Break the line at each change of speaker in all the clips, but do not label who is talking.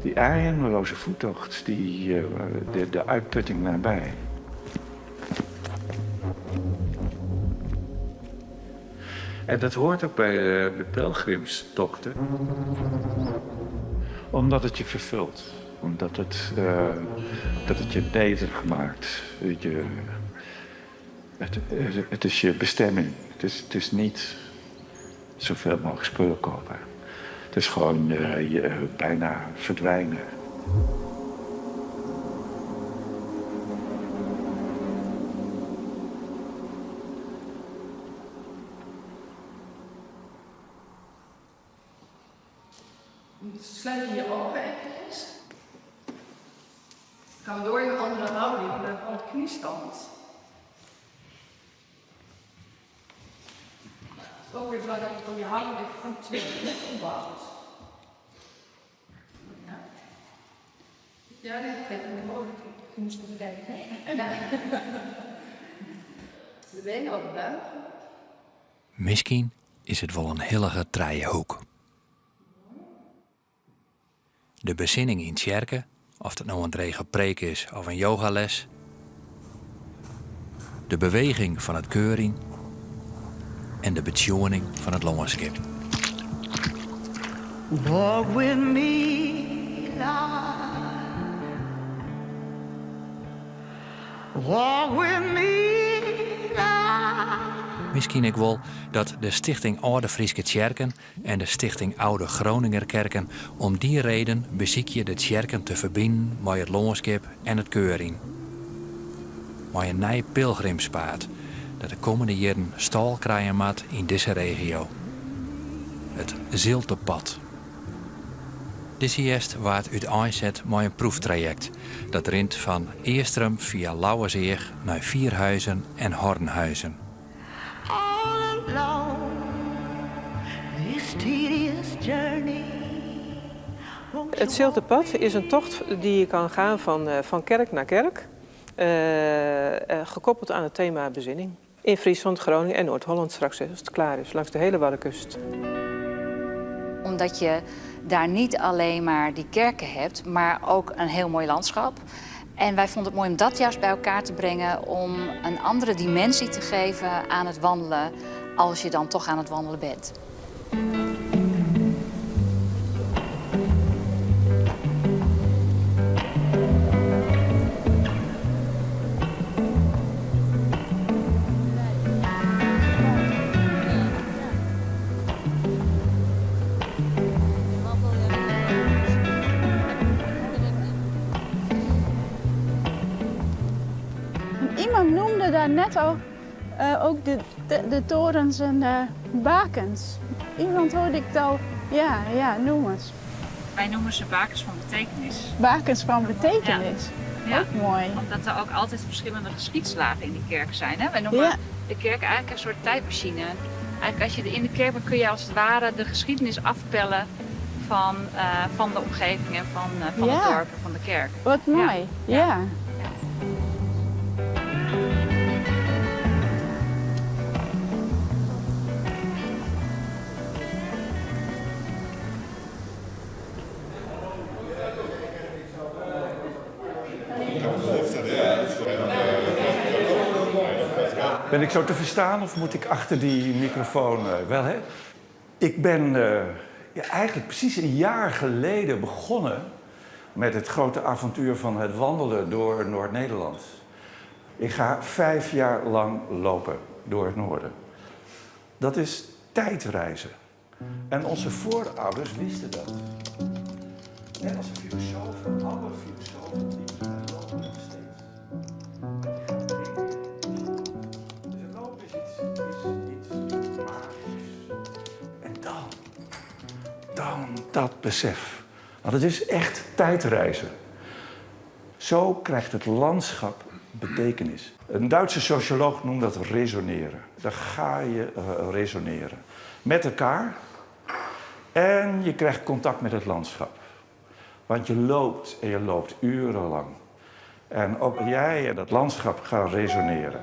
Die eindeloze voettocht, die, eh, de, de uitputting nabij. En dat hoort ook bij eh, de pelgrimstochten. Omdat het je vervult. Omdat het, uh, dat het je nederig maakt. Je, het, het is je bestemming. Het is, het is niet zoveel mogelijk spullen kopen. Het is gewoon uh, je bijna verdwijnen.
Sluit je je ogen eventjes. Gaan we door in een andere houding, naar de kniestand. Het is ook weer belangrijk dat je houding even goed opbouwt. Ja. Ja, dit geeft me ook. Ik moest even kijken. De benen ook buigen.
Miskien is it wol in hillige trijehoek. De besinning yn tsjerke, oft it no in drege preek is of in yogales. De beweging fan it keurjen en de betsjoening fan it lânskip.
Walk with me, Lord. Walk with me, Lord.
Miskien ek wol dat de Stichting Alde Fryske Tsjerken en de Stichting Oude Groninger Kerken om dy reden besykje de tsjerken te ferbinen mei it lânskip en it keurjen. Mei in nij pilgrimspaad dat de kommende jierren stâl krije moat yn dizze regio. It Ziltepad. Dizze hjerst waard úteinset mei in proeftrajekt dat rint fan Eastrum fia Lauwerseach nei Vierhuizen en Hornhuizen.
All along this tedious journey.
It Ziltepad is in tocht dy't je kan gaan fan, eh, fan kerk nei kerk, uh, gekoppeld oan it tema besinning. Yn Fryslân, Groningen en Noard-Hollân straks, as it klear is, lâns de hiele Waddenkust.
Omdat je daar niet alleen maar die kerken hebt, maar ook een heel mooi landschap. En wij vonden het mooi om dat juist bij elkaar te brengen, om een andere dimensie te geven aan het wandelen, als je dan toch aan het wandelen bent.
Iemand noemde daar net al ook de torens en de bakens. Iemand hoorde ik het al, ja, noem eens.
Wij noemen ze bakens van betekenis.
Bakens van betekenis?
Ja.
Ook mooi.
Omdat er ook altijd verschillende geschiedslagen in die kerk zijn. Hè? Wij noemen de kerk eigenlijk een soort tijdmachine. Eigenlijk als je in de kerk bent, kun je als het ware de geschiedenis afpellen van de omgeving en van het dorp en van de kerk.
Wat mooi, ja.
Ben ik zo te verstaan of moet ik achter die microfoon? Wel, hè? Ik ben ja, eigenlijk precies een jaar geleden begonnen met het grote avontuur van het wandelen door Noord-Nederland. Ik ga 5 jaar lang lopen door het noorden. Dat is tijdreizen. En onze voorouders wisten dat. Net als de filosofen, alle filosofen die lopen nog steeds. Dus het lopen is iets magisch. En dan dat besef. Want het is echt tijdreizen. Zo krijgt het landschap betekenis. Een Duitse socioloog noemt dat resoneren. Daar ga je resoneren. Met elkaar. En je krijgt contact met het landschap. Want je loopt en je loopt urenlang. En ook jij en dat landschap gaan resoneren.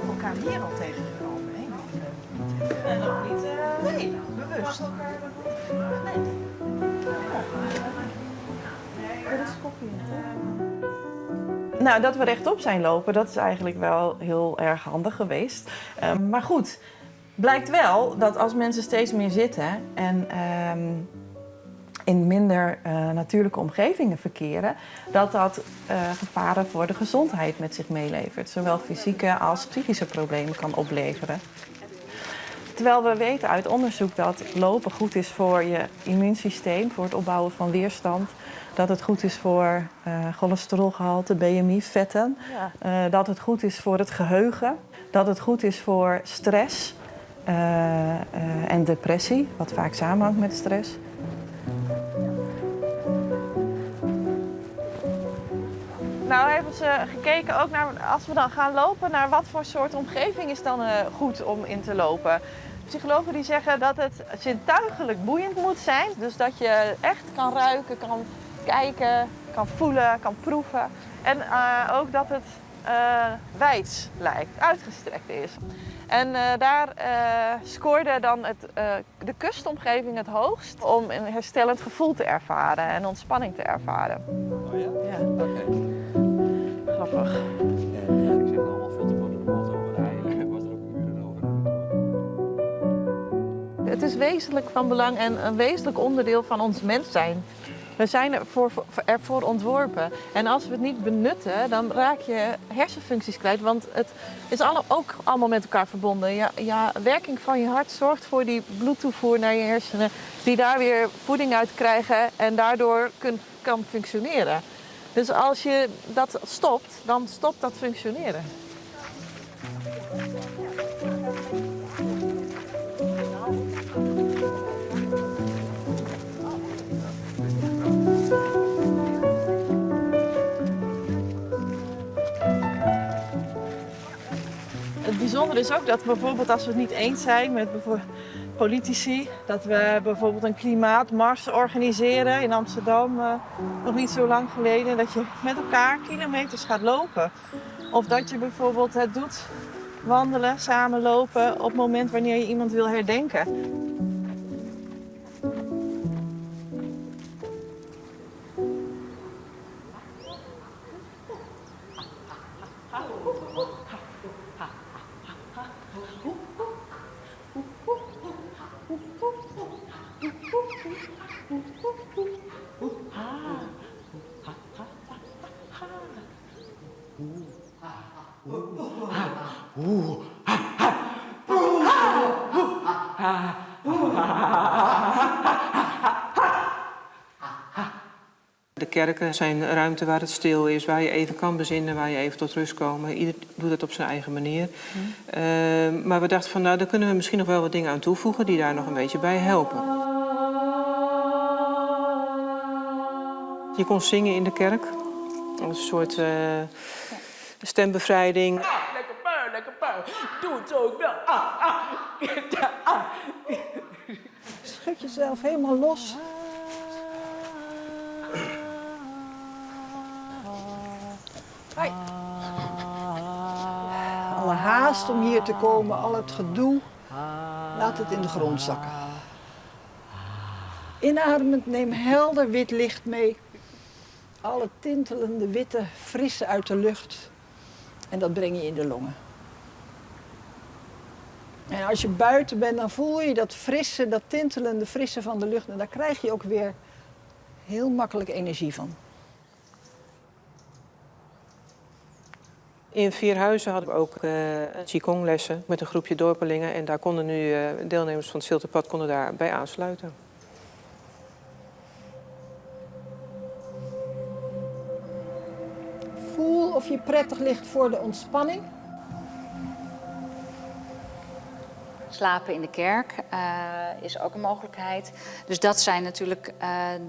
Elkaar hier al tegengekomen, hè?
rust. Er is koffie en thee.
Nou, dat we rechtop zijn lopen, dat is eigenlijk wel heel erg handig geweest. Maar goed, blijkt wel dat als mensen steeds meer zitten en in minder natuurlijke omgevingen verkeren, dat dat gevaren voor de gezondheid met zich meelevert. Zowel fysieke als psychische problemen kan opleveren. Terwijl we weten uit onderzoek dat lopen goed is voor je immuunsysteem, voor het opbouwen van weerstand. Dat het goed is voor cholesterolgehalte, BMI, vetten. Dat het goed is voor het geheugen. Dat het goed is voor stress en depressie, wat vaak samenhangt met stress. Nou hebben ze gekeken ook naar, als we dan gaan lopen, naar wat voor soort omgeving is dan goed om in te lopen. Psychologen die zeggen dat het zintuigelijk boeiend moet zijn. Dus dat je echt kan ruiken, kan kijken, kan voelen, kan proeven. En ook dat het wijds lijkt, uitgestrekt is. En daar scoorde dan de kustomgeving het hoogst om een herstellend gevoel te ervaren en ontspanning te ervaren.
Oh ja?
Ja.
Oké.
Grappig.
En ja, ik zeg allemaal veel te kort door de bocht over de heilige. Was er ook muren over?
Het is wezenlijk van belang en een wezenlijk onderdeel van ons mens zijn. We zijn ervoor ontworpen. En als we het niet benutten, dan raak je hersenfuncties kwijt. Want het is ook allemaal met elkaar verbonden. Werking van je hart zorgt voor die bloedtoevoer naar je hersenen. Die daar weer voeding uit krijgen en daardoor kan functioneren. Dus als je dat stopt, dan stopt dat functioneren. Het bijzondere is ook dat bijvoorbeeld als we het niet eens zijn met politici, dat we bijvoorbeeld een klimaatmars organiseren in Amsterdam, nog niet zo lang geleden, dat je met elkaar kilometers gaat lopen. Of dat je bijvoorbeeld het doet, wandelen, samen lopen op het moment wanneer je iemand wil herdenken.
De kerken zijn ruimte waar het stil is, waar je even kan bezinnen, waar je even tot rust komen. Ieder doet dat op zijn eigen manier. Maar we dachten van, daar kunnen we misschien nog wel wat dingen aan toevoegen die daar nog een beetje bij helpen. Je kon zingen in de kerk, een soort stembevrijding.
Ah, lekker pui, lekker pui. Doe het ook wel. Ah, ah. Ja, ah.
Schud jezelf helemaal los.
Hoi.
Alle haast om hier te komen, al het gedoe, laat het in de grond zakken. Inademend, neem helder wit licht mee. Alle tintelende witte, frisse uit de lucht. En dat breng je in de longen. En als je buiten bent, dan voel je dat frisse, dat tintelende frisse van de lucht. En daar krijg je ook weer heel makkelijk energie van.
In Vierhuizen hadden we ook Qigong-lessen met een groepje dorpelingen. En daar konden nu deelnemers van het Ziltepad daarbij aansluiten.
Voel of je prettig ligt voor de ontspanning.
Slapen in de kerk is ook een mogelijkheid. Dus dat zijn natuurlijk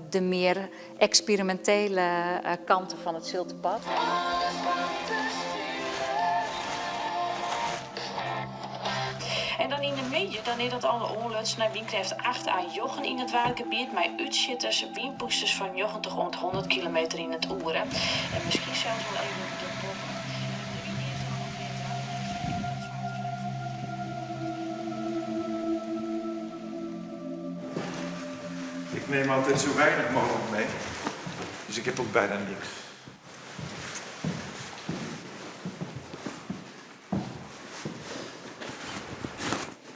de meer experimentele kanten van het Ziltepad.
En dan in de midden, dan is dat alle onluts naar Wienkreft 8 aan Jochen in het Warengebied, maar uitschitters, wienpoesters van Jochen toch rond 100 kilometer in het oeren. En misschien zelfs wel even de boppen.
Ik neem altijd zo weinig mogelijk mee. Dus ik heb ook bijna niks.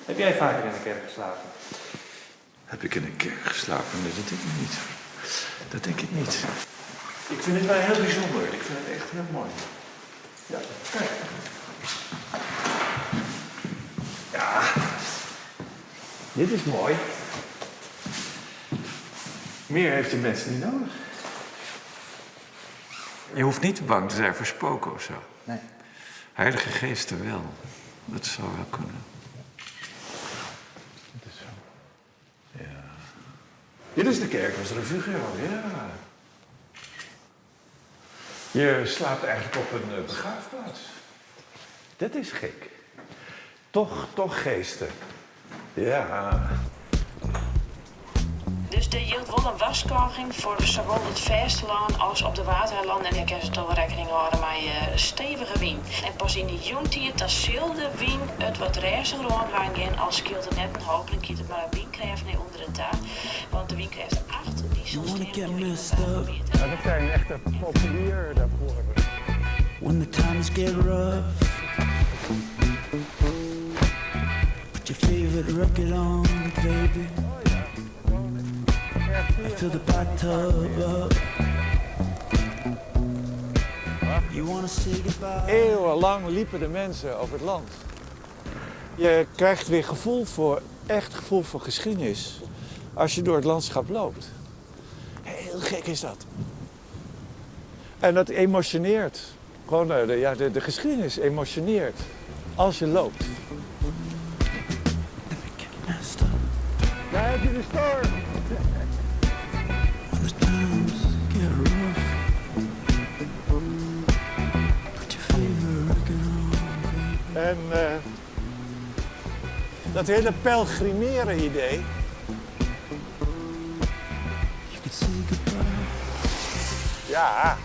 Heb jij vaker in de kerk geslapen?
Heb ik in een kerk geslapen? Nee, dat denk ik niet. Dat denk ik niet. Ik vind het wel heel bijzonder. Ik vind het echt heel mooi. Ja, kijk. Ja, dit is mooi. Meer heeft de mens niet nodig. Je hoeft niet bang te zijn voor spoken of zo.
Nee.
Heilige geesten wel. Dat zou wel kunnen. Dat is zo. Ja. Dit is de kerk van Refugio, ja. Je slaapt eigenlijk op een begraafplaats. Dat is gek. Toch geesten. Ja.
Dus der jildt wol in warskôging foar sawol it fêstelân as op de Waadeilannen. En dêr kinne se toch wol rekkening hâlde mei stevige wyn. En pas yn de jûntiid dan sil de wyn it wat rêstiger oandwaan gean. Al skeelt it net in hoop, dan giet it mar in wynkrêft nei ûnderen ta. Want de wynkrêft 8 dy sil stean yn it Waadgebiet.
Ja, dat zijn echte populier daarvoor.
When the times get rough, put your favorite record on, baby. I fill the bathtub up. You wanna say goodbye?
Eeuwenlang liepen de mensen over het land. Je krijgt weer echt gevoel voor geschiedenis als je door het landschap loopt. Heel gek is dat. En dat emotioneert. Gewoon de geschiedenis emotioneert als je loopt. Daar heb je de storm.
When the times get rough, put your favorite record on, baby.
En dat hele pelgrimeren idee.
You could say goodbye.
Ja.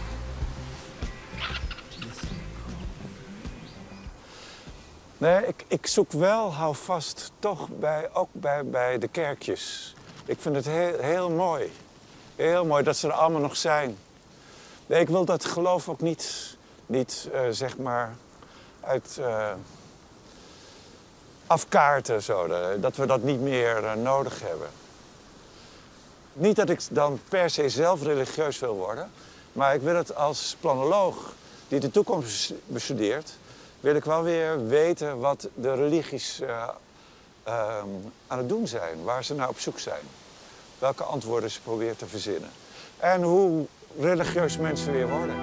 Nee, ik zoek wel houvast toch ook bij de kerkjes. Ik vind het heel, heel mooi. Heel mooi dat ze er allemaal nog zijn. Nee, ik wil dat geloof ook niet uit afkaarten. Zo, dat we dat niet meer nodig hebben. Niet dat ik dan per se zelf religieus wil worden. Maar ik wil het als planoloog die de toekomst bestudeert, wil ik wel weer weten wat de religies aan het doen zijn. Waar ze naar op zoek zijn. Welke antwoorden ze proberen te verzinnen. En hoe religieus mensen weer worden.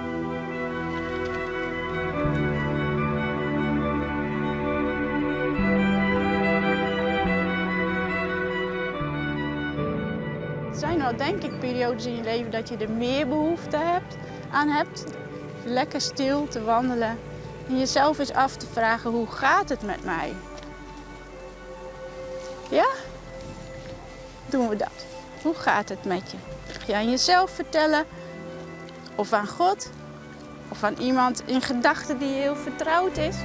Het zijn wel, denk ik, periodes in je leven dat je er meer behoefte aan hebt. Lekker stil te wandelen en jezelf eens af te vragen, hoe gaat het met mij? Ja? Doen we dat. Hoe gaat het met je? Ga je aan jezelf vertellen, of aan God, of aan iemand in gedachten die je heel vertrouwd is.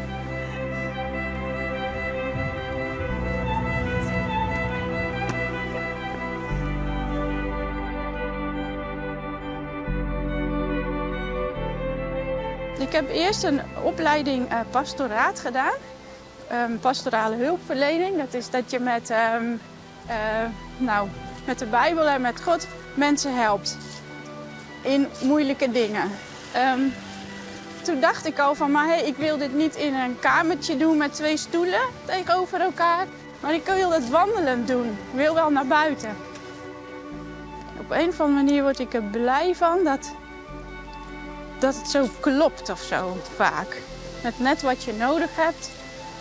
Ik heb eerst een opleiding pastoraat gedaan. Pastorale hulpverlening, dat is dat je met de Bijbel en met God mensen helpt in moeilijke dingen. Toen dacht ik al van, maar hey, ik wil dit niet in een kamertje doen met 2 stoelen tegenover elkaar. Maar ik wil het wandelen doen. Ik wil wel naar buiten. Op een of andere manier word ik er blij van dat het zo klopt vaak. Met net wat je nodig hebt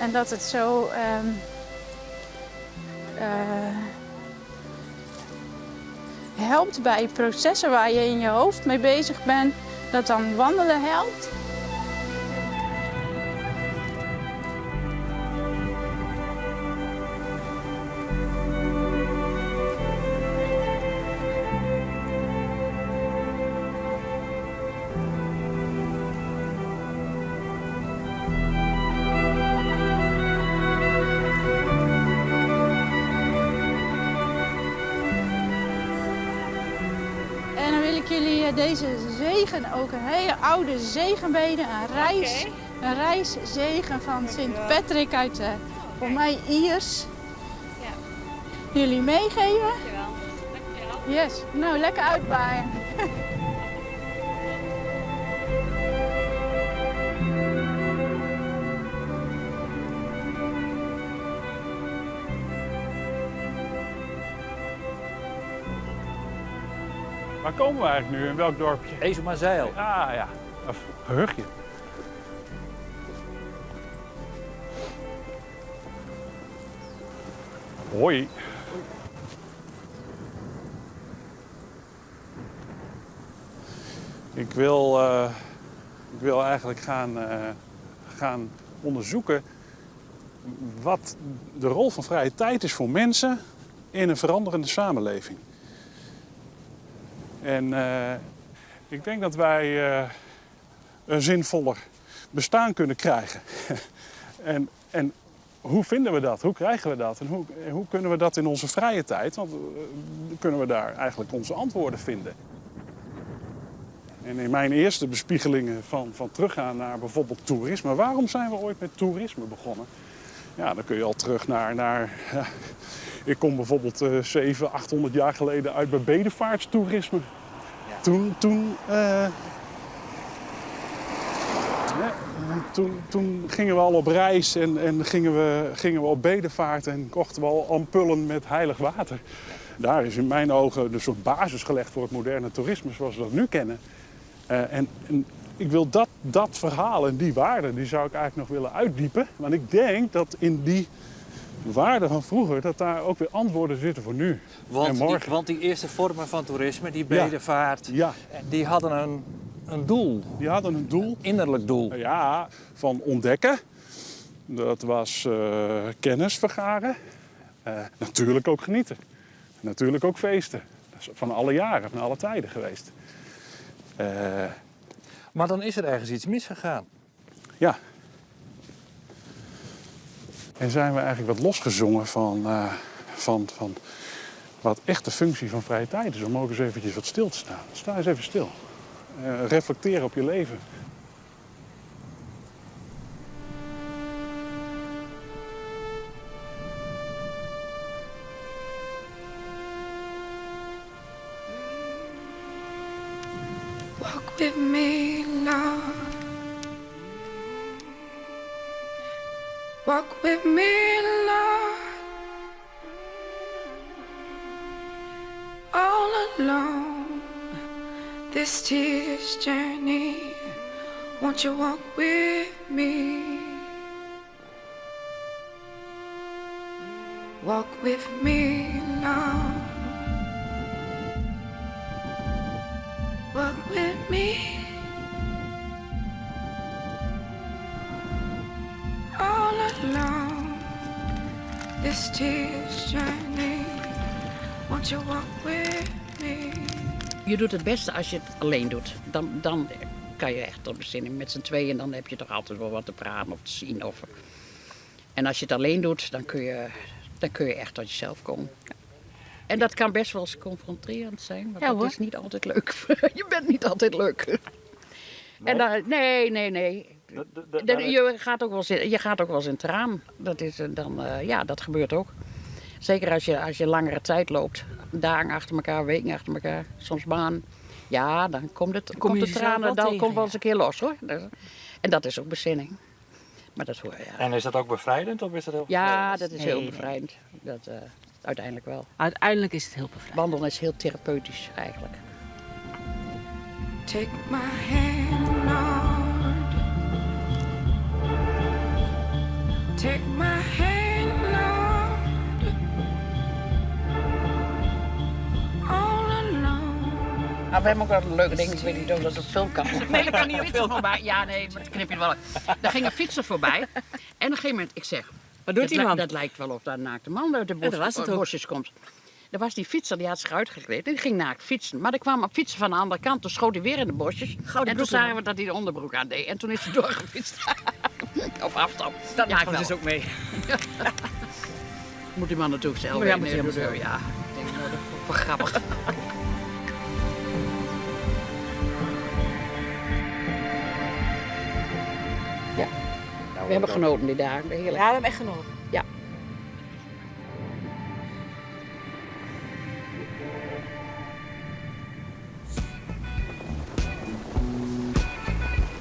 en dat het zo helpt bij processen waar je in je hoofd mee bezig bent, dat dan wandelen helpt. jullie deze zegen ook een hele oude zegenbede, een reis, een reiszegen van Sint Patrick uit, voor mij Iers. Jullie meegeven.
Dankjewel. Dankjewel.
Yes, nou lekker uitwaaien.
Waar komen we eigenlijk nu? In welk dorpje?
Ezumazijl.
Ah ja, een gehuchtje. Hoi. Ik wil, ik wil eigenlijk gaan onderzoeken wat de rol van vrije tijd is voor mensen in een veranderende samenleving. En ik denk dat wij een zinvoller bestaan kunnen krijgen. En hoe vinden we dat? Hoe krijgen we dat? En hoe kunnen we dat in onze vrije tijd? Want kunnen we daar eigenlijk onze antwoorden vinden? En in mijn eerste bespiegelingen van teruggaan naar bijvoorbeeld toerisme. Waarom zijn we ooit met toerisme begonnen? Ja, dan kun je al terug naar, ja, ik kom bijvoorbeeld 700, 800 jaar geleden uit bij bedevaartstoerisme. Toen gingen we al op reis en gingen we op bedevaart en kochten we al ampullen met heilig water. Daar is in mijn ogen de soort basis gelegd voor het moderne toerisme zoals we dat nu kennen. En ik wil dat verhaal en die waarden, die zou ik eigenlijk nog willen uitdiepen. Want ik denk dat in die waarden van vroeger, dat daar ook weer antwoorden zitten voor nu en morgen.
Want die eerste vormen van toerisme, die bedevaart, die hadden een doel.
Die hadden een doel.
Een innerlijk doel.
Ja, van ontdekken. Dat was kennis vergaren. Natuurlijk ook genieten. Natuurlijk ook feesten. Dat is van alle jaren, van alle tijden geweest.
Maar dan is er ergens iets misgegaan.
Ja. En zijn we eigenlijk wat losgezongen van wat echt de functie van vrije tijd is. Om ook eens eventjes wat stil te staan. Sta eens even stil. Reflecteer op je leven.
Walk with me, Lord. Walk with me, Lord. All alone, this tear's journey. Won't you walk with me? Walk with me, Lord. Walk with me. All alone, this tear's journey. Won't you walk with me?
Je doet het beste als je het alleen doet. Dan kan je echt tot bezinning met z'n tweeën. Dan heb je toch altijd wel wat te praten of te zien. Of... En als je het alleen doet, dan kun je echt tot jezelf komen. En dat kan best wel eens confronterend zijn, want dat is niet altijd leuk. Je bent niet altijd leuk.
Nee?
En dan, nee, nee, nee. Je gaat ook wel eens in, je gaat ook wel eens in traan. Dat is dan ja, dat gebeurt ook. Zeker als je langere tijd loopt. Dagen achter elkaar, weken achter elkaar, soms maanden. Ja, dan komt het,
Kom
komt
je
de
jezelf
tranen,
wel
dan
tegen,
komt wel
ja.
eens een keer los, hoor. En dat is ook bezinning. Maar dat hoor je, ja.
En is dat ook bevrijdend of is dat heel
Ja,
vervelend?
dat is heel
Nee, nee.
bevrijdend. Dat uiteindelijk wel.
Uiteindelijk is het heel bevrijdend.
Wandelen is heel therapeutisch eigenlijk.
Take my hand, Lord. Take my hand, Lord. All alone.
Maar we hebben ook wel een leuke ding. Ik weet niet of dat op film kan.
Nee, dat kan niet op
Fietsen
film.
voorbij. Ja, nee, maar dat knip je er wel uit. Daar ging een fietser voorbij. En op een gegeven moment, ik zeg...
Wat doet die man?
Dat lijkt wel of daar een naakte man uit de
Ja, dat was het ook.
bosjes komt. Er was die fietser, die had zich uitgekleed en die ging naakt fietsen. Maar er kwam een fietser van de andere kant, toen schoot hij weer in de bosjes.
Gouden
en toen
broek
zagen
aan.
we dat hij de onderbroek aan deed. En toen is hij doorgefietst. Op afstand.
Dat
ja,
ja,
ik wel.
dus ook mee.
Moet die man natuurlijk zelf
Ja,
weten.
moet hij
Nee,
helemaal
ja, ik denk, nou, dat is wel grappig. We hebben genoten die dagen. Heerlijk.
Ja, we hebben echt genoten.
Ja.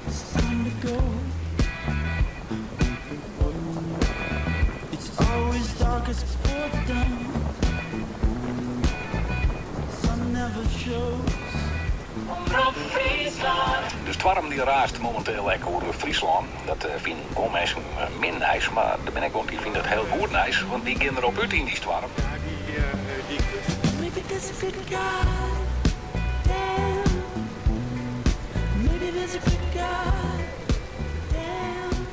It's time to go. It's always darkest before the dawn. Sun never shows.
Omrop Fryslân.
De stoarm dy raast mominteel ek oer Fryslân. Dat fine guon minsken min nijs, mar der binne ek guon dy fine dat hiel goed nijs, want dy gean derop út yn dy stoarm.
Maybe there's a good guy. Damn. Maybe there's a good guy.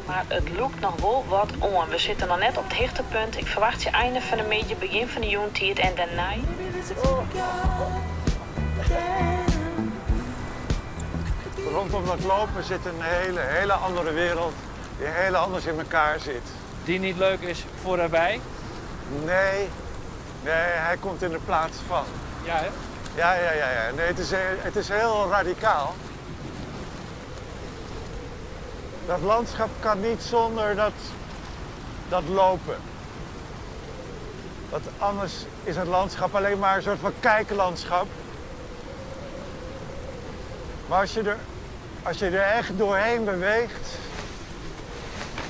Mar it lûkt noch wol wat oan. We sitte noch net op it hichtepunt. Ik ferwachtsje ein fan de middei, begjin fan de jûntiid en dêrnei.
Rondom dat lopen zit een hele, hele andere wereld die heel anders in elkaar zit.
Die niet leuk is voor erbij?
Nee, nee, hij komt in de plaats van.
Ja, hè?
Ja. Nee, het is heel radicaal. Dat landschap kan niet zonder dat lopen. Want anders is het landschap alleen maar een soort van kijklandschap. Maar als je er echt doorheen beweegt,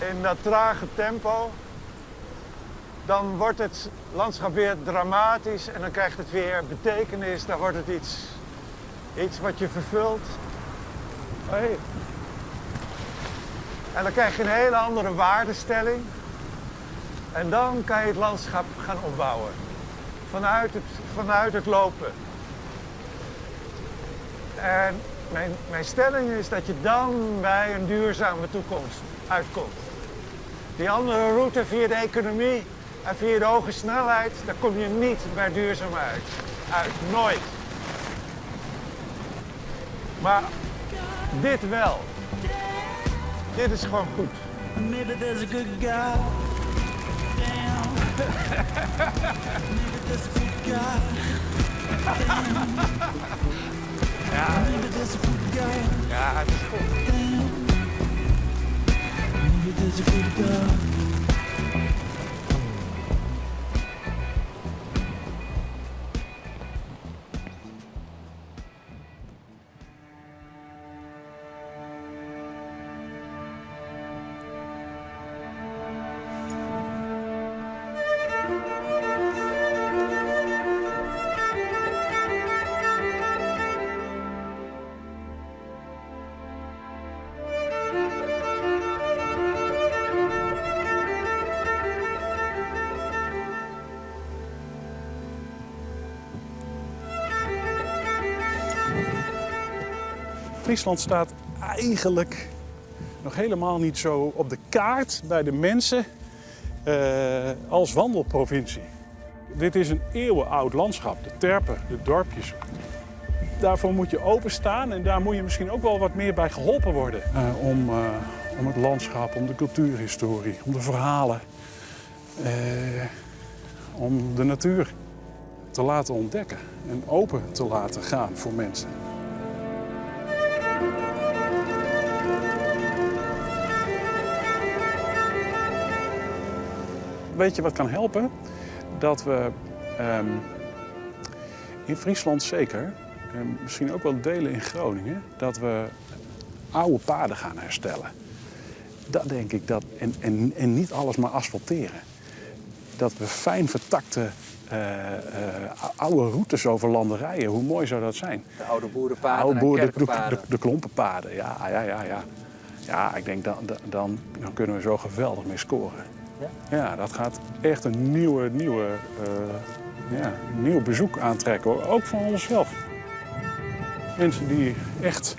in dat trage tempo, dan wordt het landschap weer dramatisch en dan krijgt het weer betekenis. Dan wordt het iets wat je vervult. Hey. En dan krijg je een hele andere waardestelling. En dan kan je het landschap gaan opbouwen. Vanuit het lopen. En mijn stelling is dat je dan bij een duurzame toekomst uitkomt. Die andere route via de economie en via de hoge snelheid, daar kom je niet bij duurzaamheid uit. Nooit. Maar dit wel. Dit is gewoon goed.
Maybe there's a good guy. Damn. Maybe there's a good guy. Damn.
Ja.
Maybe there's a good guy.
Ja, het is goed.
Damn. Maybe there's a good guy.
Friesland staat eigenlijk nog helemaal niet zo op de kaart bij de mensen als wandelprovincie. Dit is een eeuwenoud landschap, de terpen, de dorpjes. Daarvoor moet je openstaan en daar moet je misschien ook wel wat meer bij geholpen worden. Om het landschap, om de cultuurhistorie, om de verhalen, om de natuur te laten ontdekken en open te laten gaan voor mensen. Weet je wat kan helpen? Dat we in Friesland zeker, en misschien ook wel delen in Groningen, dat we oude paden gaan herstellen. Dat denk ik, dat, en niet alles maar asfalteren. Dat we fijn vertakte oude routes over landerijen, hoe mooi zou dat zijn?
De oude boerenpaden
Oude
en
boeren,
kerkenpaden.
de klompenpaden, ja, ja, ja, ja. Ja, ik denk dan kunnen we zo geweldig mee scoren.
Ja?
Ja, dat gaat echt een nieuw bezoek aantrekken, hoor. Ook van onszelf. Mensen die echt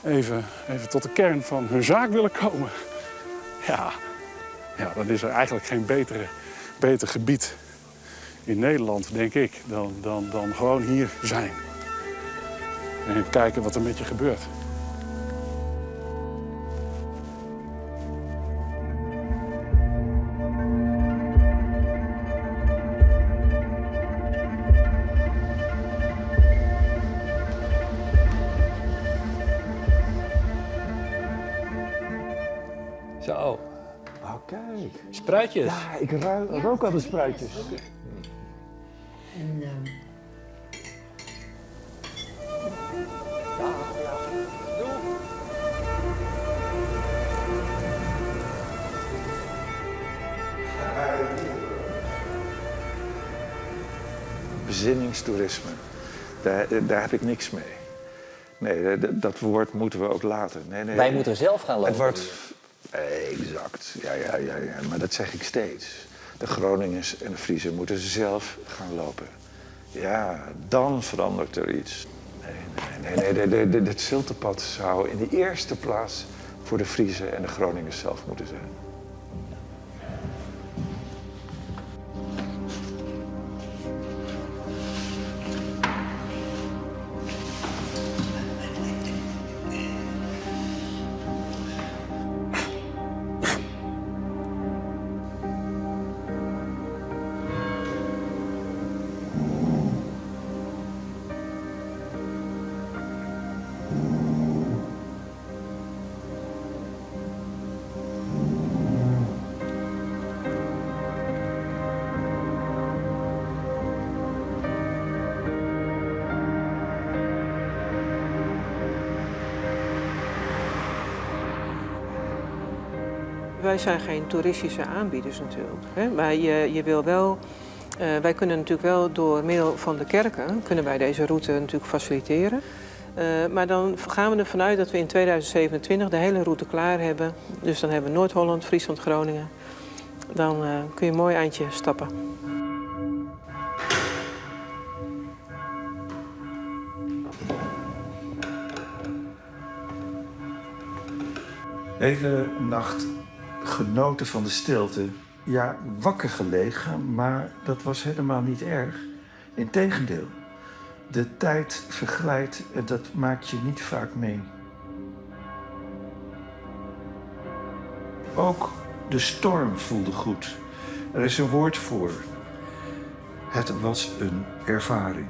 even tot de kern van hun zaak willen komen. Ja, ja, dan is er eigenlijk geen beter gebied in Nederland, denk ik, dan gewoon hier zijn. En kijken wat er met je gebeurt.
Zo.
Oh, kijk.
Spruitjes.
Ja, ik rook al de spruitjes.
En,
Bezinningstoerisme, daar heb ik niks mee. Nee, dat woord moeten we ook laten. Nee, nee.
Wij moeten zelf gaan lopen.
Het wordt... Exact, ja, maar dat zeg ik steeds. De Groningers en de Friezen moeten zelf gaan lopen. Ja, dan verandert er iets. Nee, nee, nee, nee, nee, het Ziltepad zou in de eerste plaats voor de Friezen en de Groningers zelf moeten zijn.
Wij zijn geen toeristische aanbieders natuurlijk. Hè? Maar je wil wel, wij kunnen natuurlijk wel door middel van de kerken kunnen wij deze route natuurlijk faciliteren. Maar dan gaan we ervan uit dat we in 2027 de hele route klaar hebben. Dus dan hebben we Noord-Holland, Friesland, Groningen. Dan kun je een mooi eindje stappen.
Hele nacht genoten van de stilte. Ja, wakker gelegen, maar dat was helemaal niet erg. Integendeel, de tijd verglijdt en dat maak je niet vaak mee. Ook de storm voelde goed. Er is een woord voor. Het was een ervaring.